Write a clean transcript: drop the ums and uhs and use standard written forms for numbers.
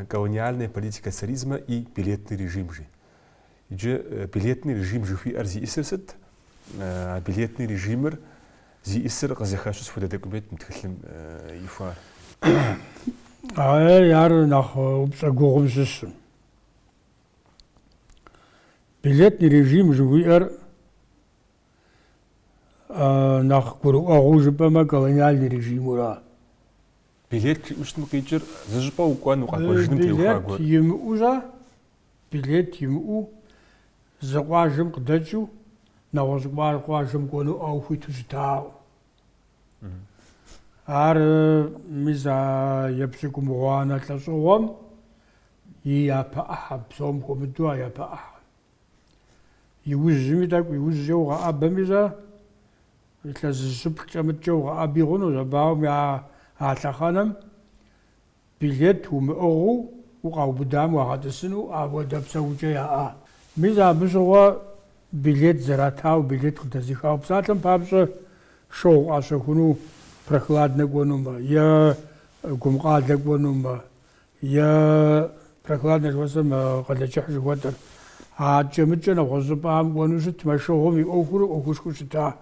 Колониальная политика царизма и билетный режим жи. Иджы билетный режим жыхуиӏэр зиӏысыр сыт? А билетный режимыр зиӏысыр къызыхэщу сыт хуэдэ документ мы тхылъым ихуар? Ай, ар нэхъ упщӏэ гугъум щыщым. Билетный режим жыхуиӏэр нэхъ гурыӏуэгъуэу жыпӏэмэ, колониальный режимура. Билет жиӏэу щытым къикӏыр зы щӏыпӏэ укӏуэн, укъэкӏуэжыным теухуа гуэр. Билет имыӏэу-щэ, билет имыӏэу зы къуажэм къыдэкӏыу нэгъуэщӏ къуажэм кӏуэну ӏэу хуиту щытакъым. Ар мис а епщыкӏубгъуанэ лӏэщӏыгъуэм и япэ ӏыхьэм, псом хуэмыдэу а япэ ӏыхьэм. Иужьми тӏэкӏу иужькӏэ укъэӏэбэми-щэ, Илъэс зыщыплӏкӏэ мыткӏэ укъэӏэби хъунущ, абы ауэ а лъэхъэнэм билет умыӏыгъыу укъаубыдам уагъэтӏысыну апхуэдэ псэукӏэ яӏа. Мис абы щыгъуэ билет зэратауэ, билет къыдэзыхауэ псалъэм папщӏэ шыгъу къащэхуну Прохладнэ кӏуэнумэ, е Гумкъалэ кӏуэнумэ, е Прохладнэ жыхуэсӏэм Къалэкӏыхь жыхуэтӏэр. Аткӏэ-мыткӏэ нэгъуэщӏ щӏыпӏэхэм кӏуэну щытмэ, шыгъум и ӏуэхур ӏуэхушхуэу щыта.